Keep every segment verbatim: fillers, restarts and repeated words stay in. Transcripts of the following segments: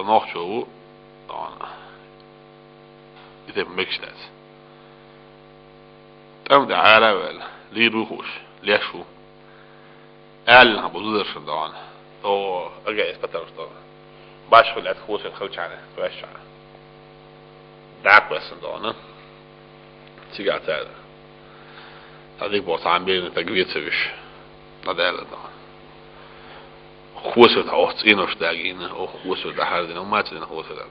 Нохчо ву, дона. И тайпа мегаш дац. ТӀам тӀа Ӏара а ваьлла, лийр ву хууш, леш ву. Аьллина хьан бу зударшна, дона. О, ага эс патарш, дона. Баш хуьлаьт хосар халчана, ваьшчана. ДӀакхоьссина, дона. Цига цара. Цхьа дика боху, цхьа бена таг вецавиш. ДӀадаьлла, дона. Хосар тӀа оха цӀенош дагийна, оха хосар тӀа хьардина, ма ца дина хосар тӀа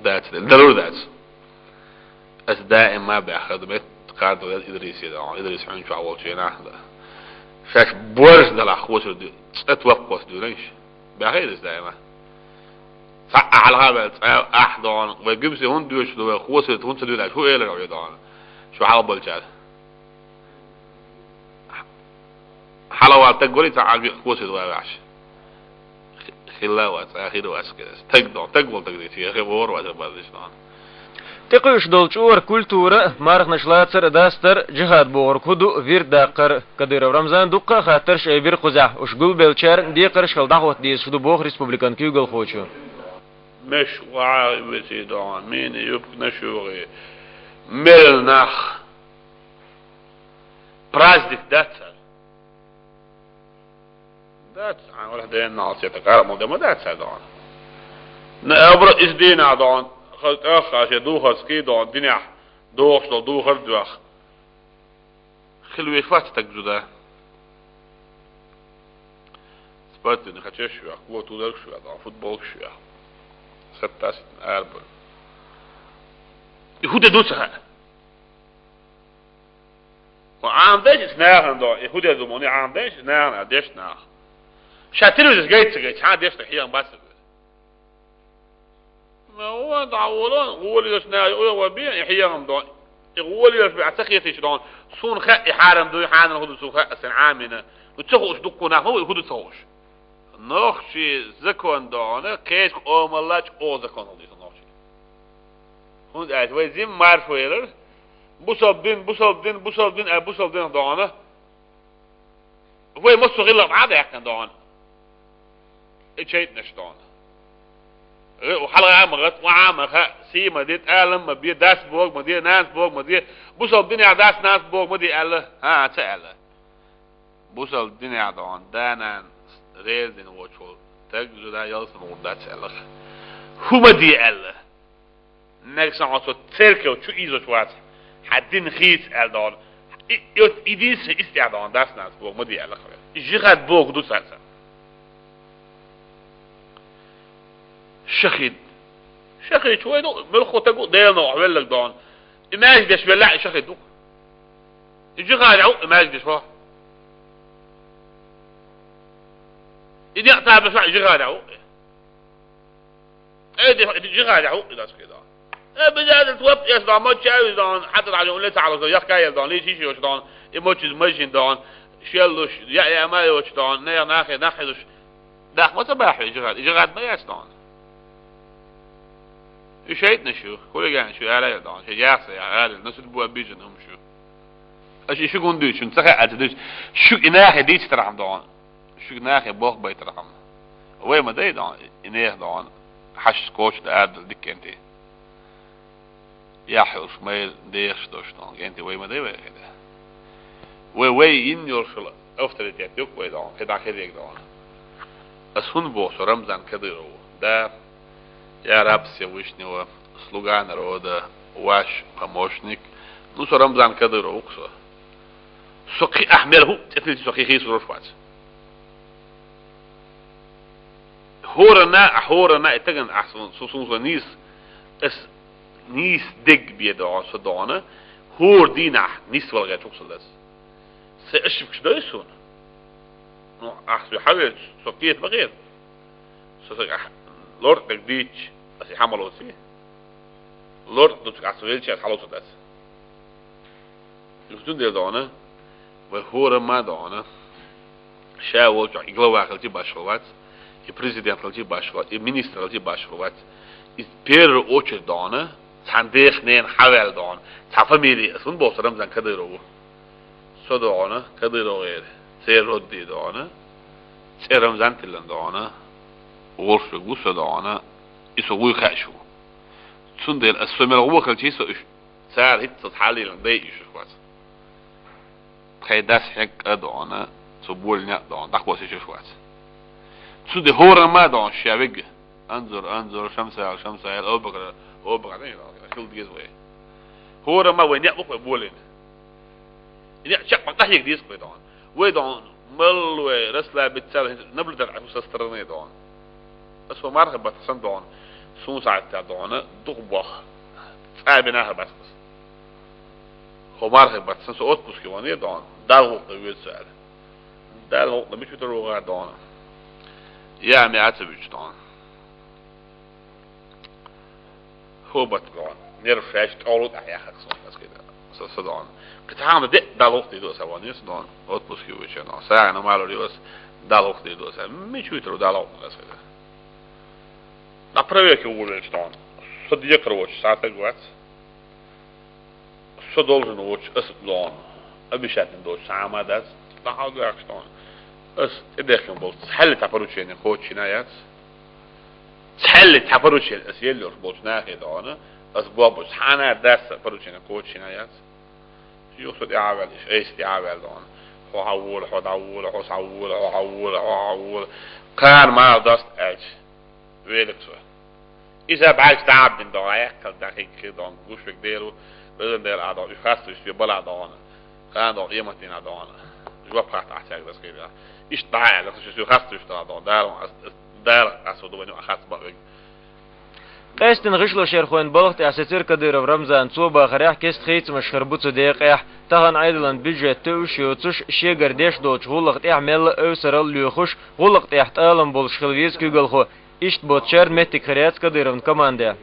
дац, дона. Дац, дарур дац. Ас даима баьхар ду, мет кхардо Идрисе, дона. Идрис хьуьнчохь волчу хенахь, да. Шаьш борж далахь хосар ду, цӀа топпос дуьйранаш. Баьхар Идрис даима. Цхьаъ хьалха а ваьлла, цӀа ахь, дона. Вай гуьмсе хӀунда доьшуш ду, вай хосар хӀунда ца дуьйна, хӀун элира вай, дона? Шу хьалха болчара. Хьалавала таг вара и цхьа Ӏаьрби хосар ван ваьхьаш. Хи-, хилла вац, а, хир вац кхерас. Таг дон, таг вол таг дийци, я хи вор вац, а, базиш дон. ТӀекхуьуш долу чӀора культура, марханаш лацар а, дастар а, джихад бохург хӀун ду, вирд даккхар а. Кадыров Рамзан дуккха а хаттарш а айбира кхузахь, уьш гулбеллачарна декхарш а хила дӀахӀотта дезаш ду, боху республикан куьйгалхочо. Меш ваха веций дон, мини юбка нашугӀи, мел нах. Праздник дац цара? Дац, а, вара ден нал сета, кара мол дема дац цара дон. На абра из дина дон, хал тӀаха ше духар ски дон, динях дохуш дол духар дуьх. Хил веш вац таг зуда. Спортивный хачеш вех, кот ударг шу вех, футболг шу вех. Саттас арба. И хӀун де ду ца хаьа? Ва Ӏам дайча нахана до, и хӀун де ду муни Ӏам дайча нахана, а деш нах. Ша телевизор гайца гайца, хьан деш да хьехан бац. Ма вон дӀа волон, гӀоле йолуш наха юкъа ва бен, и хьехам дон. И гӀоле йолуш бен, а ца хетийча дон. Суна хаьа, и хьарам дуй, хьанал хӀу ду суна хаьа, сан Ӏамина. Ну ца хууш дуккха нах ма ву, и хӀу ду ца хууш. Нохчий закон дона, кхечу къомалла чӀогӀа закон хила деза нохчий. ХӀунда аьлча вай зим марш вайлар, бусалба дин, бусалба дин, бусалба дин, ай бусалба дин дона. Вай массо гӀиллакх дӀа а даьккхина дона. И чайтнаш дона. Хьалха а ма гӀат, ва а ма хаьа, сий ма де, тӀалам ма бе, дас бог ма де, нанас бог ма де, бусалба динехь дас, нанас бог ма де аьлла, хӀан, ца аьлла. Бусалба динехь дона, да-нана реза дина волчул, таг зуда ялсамукъа дац аьлла. ХӀу ма де аьлла. Нагахь санна хьо цо церкев чу ийзош вац. Хьан дин хийца аьлла дона. И, и, и дин сан истя дона, дас нанас боху, ма де аьлла хьо. И жихад боху ду царца. Шахид. Шахид чу вай ду, мелхо тагу, Делан новкъа веллаг дона. И маьждигаш велла, и шахид ду. И жихад а ву, и маьждигаш ву. И некъ табаш ву, и жихад а ву. Э, де, де, жихарехь хӀуъ дас хир дан. Э, бизаза твап эс дан, ма чаьвиз дан, хьатта хьажа, ле цахьалуш дан, яхкаял дан, ле шиш йоч дан, и мочиз мажин дан, шеллуш, я, я, ма йоч дан, нех нахе, нахе душ. Дах ма ца бахье, жихар, жихар ма яц дан. И шайтнаш ю, хулиган шу, ара дан, ше яхса, я, ара, насуд бу обижен, хум шу. Аш и шу гун дуьйцу, шун ца хаьа ца дуьйцу. Шу и нахе дийца тарахьам дан. Шуьга нахе боху байтархьама. Вай ма дай дон, и нехан дон, хьашт коча да ара дала диккенти. Яхь йолуш майра дехаш долуш дон, генти вай ма дай вай хеда. Вай, вай йин йолуш авторитет юкъа вай дон, кхидӀа хедег дон. Ас хӀун боху со Рамзан Кадыров? Да, я раб Всевышнего, слуга народа, ваш помощник. Ну, со Рамзан Кадыров ву-кх со. Со кхин ахь мел хӀуъа тӀетилча со кхин хийсурош вац. ХӀоранна, а хӀоранна, и тагана ахь сун, су-, сун со нийса, ас нийса дег бе догӀу, со догӀана, хӀора дийнахь нийса вала гӀерташ ву со дас. Сайн ошибкаш дой суна? Ну, ахь со хьавелча, со кхета ма хета. Со сага ахь лорд дег дийча, ас и хьамалоций? Лорд дуцуш ахь со велча, ас хьалоцу дас. Иза цундела догӀана, вай хӀора ма догӀана. Ша волчохь и глава хилчи башхал вац, и президент хилчи башхал, и министр хилчи башхал вац. Иза первую очередь догӀана, цхьана дех нена хьаваьлла догӀана, цхьа фамилия, ас хӀун боху со Рамзан Кадыров ву. Со догӀана, Кадыров гӀера, церан родди догӀана, цӀе Рамзан тиллан догӀана, волуш вегу со догӀана, И со вуй хаьа шу. Цундела ас со мел гӀо хилчий со уьш, цара хӀинцца хьаллийлан дай уьш вац. Тхайн дас хьегга а доӀана, цу болине а доӀана, дӀакхосса уьш вац. Цундела хӀорамма а доӀана ша вега. Анзор, Анзор, Шамсал, Шамсал, Абу-Бакр, Абу-Бакр, хила деза вай. ХӀорамма вай некъ бу-кх вай болийна. И некъ чекх ма къахьега деза-кх вай доӀана. Вай доӀана, мел вай расслабиться, наблюдать Ӏа со стороны доӀана. Ас хӀо мархий баттахь санна доӀана, суна сахьтехь доӀана, дукха боху. ЦӀа бина хьа бац ас. ХӀо мархий баттахь санна, со отпуске ван доӀана, Далла гӀуллакх дан веза со аьлла. Далла гӀуллакх дан мича витар ву гӀа доӀана. Я, ме а ца вуьтуш доӀана. ХӀо бат доӀана. Нерв шаьш тӀолу тӀехь яхарх сон аскида. Со, со доӀана. Кхин цхьа хӀума де Далла гӀуллакх дийр ду аса ван, со доӀана. Отпуске вуьйча доӀана. Сагана мало ю ас, Далла гӀуллакх дийр ду аса. Мича витар ву Далла гӀуллакх аскида. На проверке вулвелча доӀана. Со декхар воцуш, цхьа стаг вац. Со должен воцуш, ас доӀана. Обещательно доцуш, цхьа хӀума дац. ДӀахьалдоьхуш доӀана. Ас тӀедехкина болчу цхьаьлла цхьа поручение кхочушйина яц. Цхьаьлла цхьа поручение ас елла йолуш болчу нахе доӀана. Ас бохбуш цхьана а дац поручение кхочушйина яц. Юха со тӀаьхьа а ваьлла, иша айса тӀаьхьа а ваьлла доӀана. Хьо хьан вола, хьо дӀавола, хьо схьавола, хьо хьан вола, хьо хьан вола, хьо хьан вола. Кхана мала даст аьлча. Велик со. Иза бӀаьргаш дӀа а бина доӀана, яьккхал дӀа хиг хир доӀана, гуш вег Дела ву, везан Дела а доӀана, уьш хастуьйсу ве бала доӀана, хана доӀана, къематдийна доӀана. Жоп хатта ахь цаьрга дас хир. Иштта дӀа а аьлла, шу хастуьйсу доӀана, Дала, ас, ас, Дала ас ву ду вайн хац бан вег. Къаьстина гӀишлошъярхойн балха тӀехь сецира Кадыров Рамзан, цо бахарехь кеста хийцамаш хир бу цу декъехь, тахана Ӏедалан бюджет тоьуш йоцуш, шегара деш долчу гӀуллакх тӀехь мелла а эвсарал лоьхуш, гӀуллакх тӀехь тӀалам болуш хила веза куьйгалхо. Иштта боцучарна меттиг хир яц Кадыровн команде.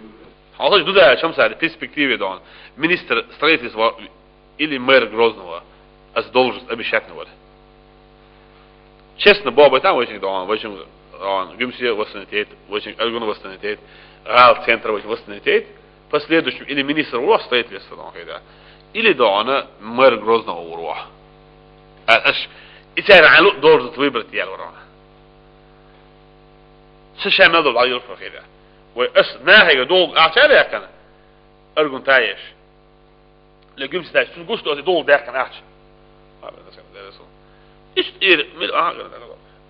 Хьалхаш ду даьлла чамсари перспективе доӀана. Министр строительства или мэр Грозного. Ас должность обещать вара. Честно, бобай там очень доӀана, очень доӀана. Гюмсе восстановить, очень Аргун восстановить, гӀала центр очень восстановить. Последующим или министр вора строительства доӀана хеда. Или доӀана мэр Грозного вора. А, аш, и цара должность выбрать ял вара. Ца ша мел долу дӀайолуш вара хеда. Вай ас нахега долу ахча а даьккхина, Аргун таеш. Ле гуьмситаеш, цунна гуш доцу долу даьккхина ахча. Иштта ира, мил а,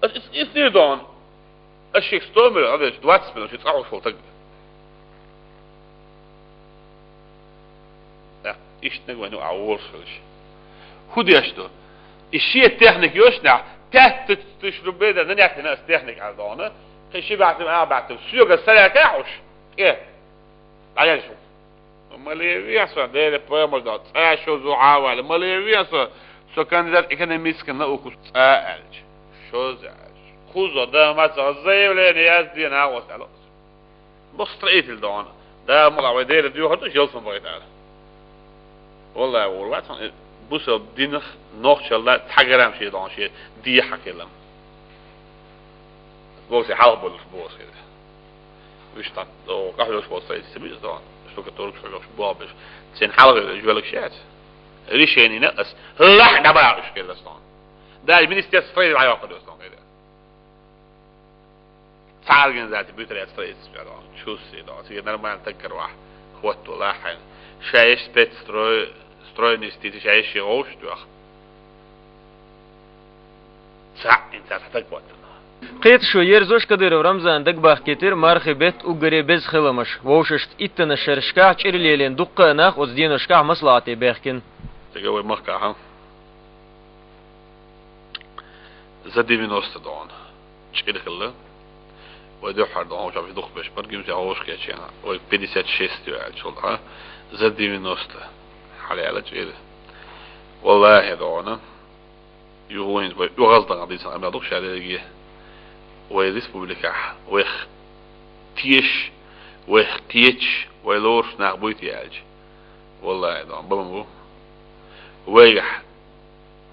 ас ис, ис ира дон. Ас ших сто миллион, а веш двадцать миллион, ши цӀахьуш волу таг. Да, иштта наг вайн а волуш хилаш. ХӀу деш ду? И шен техник йош нах, пять тысяч рублей да, на нехтина ас техник а дона. Кхин ши баьхтим, а баьхтим, соьга саряка хьуш. Э, дӀаеш. Малеве со, Дела пайхамар дан, цӀа шозу Ӏавала. Малеве со, со кандидат экономической наукаш цӀа аьлча. Шоза аьлча. Кхузо, да, маца, заявление яздина, а вот, алло. Бо строитель дона. Да, мала, вай Дела дуьйхьа ду, жел сан байтара. Валлай, валлай, сан, э, бусал динах, нохчалла, цхьа грамм ши дон, ши дехьа келам. Вовсе хьалха болуш боху хир. Уьш тхан, о, къахьоьгуш болу строительство ца буьйцу тхан, штукатурка хьоьгуш боху беш. Цен хьалха жоьлак шаьц. Решенина ас лахь дӀабахуш хир ас тхан. Даже министерство строительства дӀайоккхур ас тхан хир. Цхьа организация буьтур яц строительство тхан. Чувствие тхан. Цига нормально таг карвахь. Хватто лахьайна. Ша еш спецстрой, стройный стити, ша еш ши гӀовш тоьху. Цхьаъ инца цхьа таг ваттана. Кхеташо ерзош Кадыров Рамзан дагабахкийтира мархи бетта уггаре беза хиламаш. Вовшашца иттанаш шерашкахь чӀирлелен дуккха а нах оцу деношкахь маслаӀате бехкина. Цига вай махкахьа за девяносто дона чӀир хилла. Вай дуьххьара дона вовшашка дукхахбеш бара, гимсе вовшахкечена. Вай пятьдесят шесть ю аьллачул тӀаьхьа. За девяносто. Хьалаьлла чӀир. Валлахи дона. Юхуйнца вай оьгӀаздаха дийцина къамел ду-кх ша дерриге. Вай республикахь вайх тешаш, вайх кхеташ, вай лоруш нах буй те аьлча. Валлахи, дон, бала ма бу. Вайгахь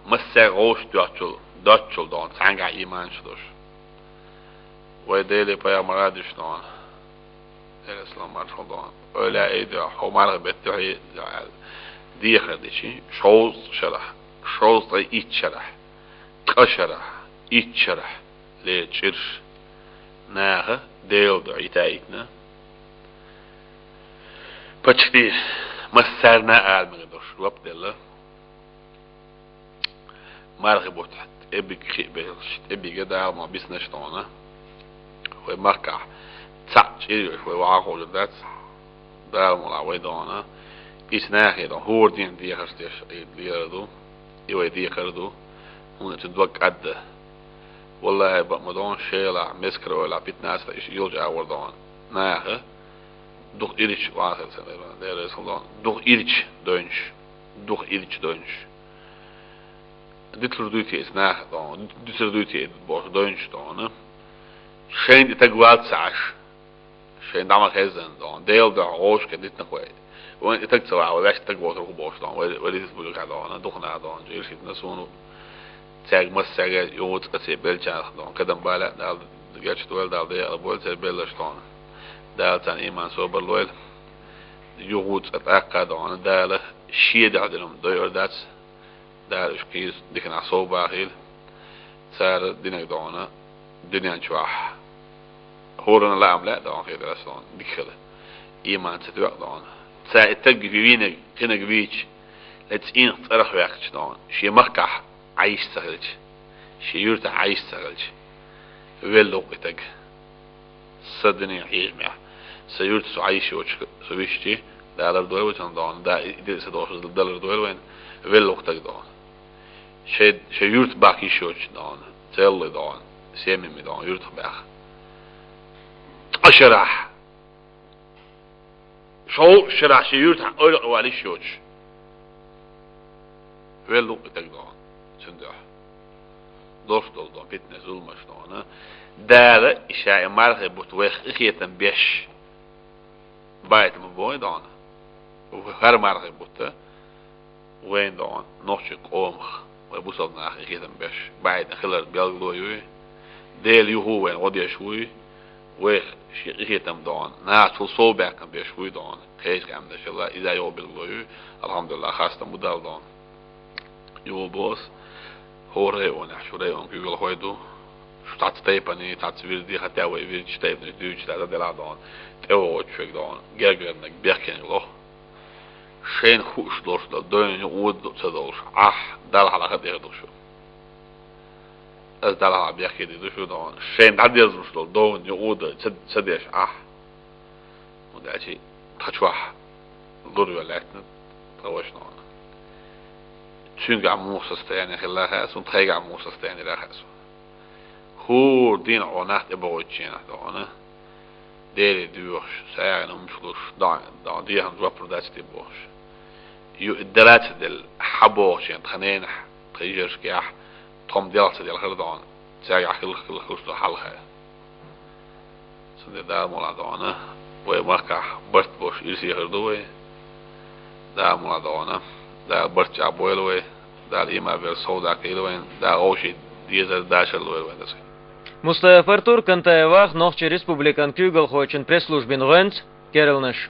массаьрга гӀовш доьхучул, доцчул дон, цхьаьнгахь ийманаш долуш. Вай Деле пайхамара дуьйцу дон. Эласлан маршалла дон. Ойла ай дуьхьа, хьо марха бетта дуьхьа аьлла. Дехар дичи, шовзткъа шарахь, шовзткъе итт шарахь, ткъа шарахь, итт шарахь, ле чӀирш, наха Делан дуьхьа йита а йитина, Почти массарна а ала мегаш дош жоп делла. Мархий бутт тӀебига хи а белхаш, тӀебига Дала ма биснаш тхона. Вай махкахь цхьаъ чӀир йолуш вай вахахула дац. Дала мала вай дона. Ис нахе дона хӀора ден дехарш деш лелар ду. И вай дехар ду. ХӀунда цу дог кӀадда. Валлахьи, бакъ ма дона, шелахь, мескара ойлахь, питнацахь, иша йолчу агӀор дона. Наха дукха ирча вахар сан, дера, дера, дона. Дукха ирча дойнаш. Дукха ирча дойнаш. Диталур дуй те иза наха дона, диталур дуй те бохуш дойнаш дона. Шайн и таг валц ца Ӏаш. Шайн дӀа ма хеззан дона. Дела дуьхьа гӀовшке дитнах вай. Вайн и таг ца ваха, вай ваьшта таг вохур хӀу бохуш дона. Вай, вай республика дона, духна дона, иршитна суна. Цаьрга массаьрга юха цкъа цӀе белчарах дона. Кадам баля Дала гечдойла, Дала декъала бойла церан белларш дона. Дала царна иман собар лойла. Юха цкъа тӀаккха дона. Дала шен дуьхьа дина дойур дац. Дала уьш кхийса диканах сов бахийла. Цара динарг дона, дуьнен чохь хӀоранна лаам лаьа дона хир ас дона, дика хила. Иман ца тоьа дона. Ца и таг вийнарг, кхинарг вийча, ле цӀийнах цӀарах ваьккхича дона. Шен махкахь Ӏайш ца хилча, шен юьртахь Ӏайш ца хилча, велла ву и таг. Сан дуьне хьежамехь, сан юьрта со Ӏайш йоцуш, со висчи, далар дойла вай цунна дона, да, и, и де сан дохуш далар дойла вайна, велла ву таг дона. Шайн, шайн юьрта баккхийш йоцуш дона, целлой дона, семьями дона, юьртах баьхна. Ткъа шарахь, шовзткъа шарахь шен юьртахь ойла а валийш йоцуш. Велла ву и таг дона, цуьнан дуьхьа. Долуш долу дона, питнес, зуламаш дона. Дала и ша и мархий бутт вайх къинхетам беш. Байтам бой дона. ХӀара мархий бутт вайн дона, нохчийн къомах, вай бусалба нах къинхетам беш. Байтам хилар белгало юй. Дела юху вайн гӀо деш вуй. Вайх шен къинхетам дона. Нахацул сов баьккхина беш вуй дона. Кхечу къаьмнашалла, иза йогӀу билгало ю, алхьамдулиллахь, хастам бу Далла дона. Юха боху ас, хӀора районехь, шу район куьйгалхой ду, шу цхьацца тайпане, цхьацца вирде, хӀаьта вай вирдаш тайпанаш дуьйцуш дац делахь дона, тӀевогӀучу шуьга дона, гергарниг бехкениг лоху. Шайна хууш долуш долу дойна юкъа а ца долуш, Ӏахь, Далла хьалха тӀера ду шу. Ас Далла хьалха бехке дийр ду шу дона. Шайна дӀадерзош долу дойна юкъа а ца, ца деш Ӏахь. ХӀунда аьлча тхан чохь лур вен лаьттина тхан ваша дона. Цуьнгахь муха состояние хилла хаьа суна, тхайгахь муха состояние ра хаьа суна. ХӀора дийнахь хьо нах тӀебогӀуьйтучу хенахь дона. Деле доьхуш, сагӀина хӀумаш луш, дӀа, дӀа, дехьа жоп лур дац те бохуш. Ю, и дала ца делла, хьан бохучу хенахь тхан ненахь, тхан йижаршкахь, тхо-м делха ца делхира дона. Цаьргахь хилла, хилла, хилла хьал хаьа. Цундела Дала мукъалахь дона, вай махкахь барт болуш ирсе хир ду вай. Дала мукъалахь дона, Дала барт чӀагӀбойла вай, Дала ийман берза сов даккхийла вайн, Дала вовшийн дезар, дашар лойла вайн даза. Мустафа Артур, Кантаев Вахь, Нохчийн Республикан куьйгалхочун пресс-службин гӀоьнца, керланаш.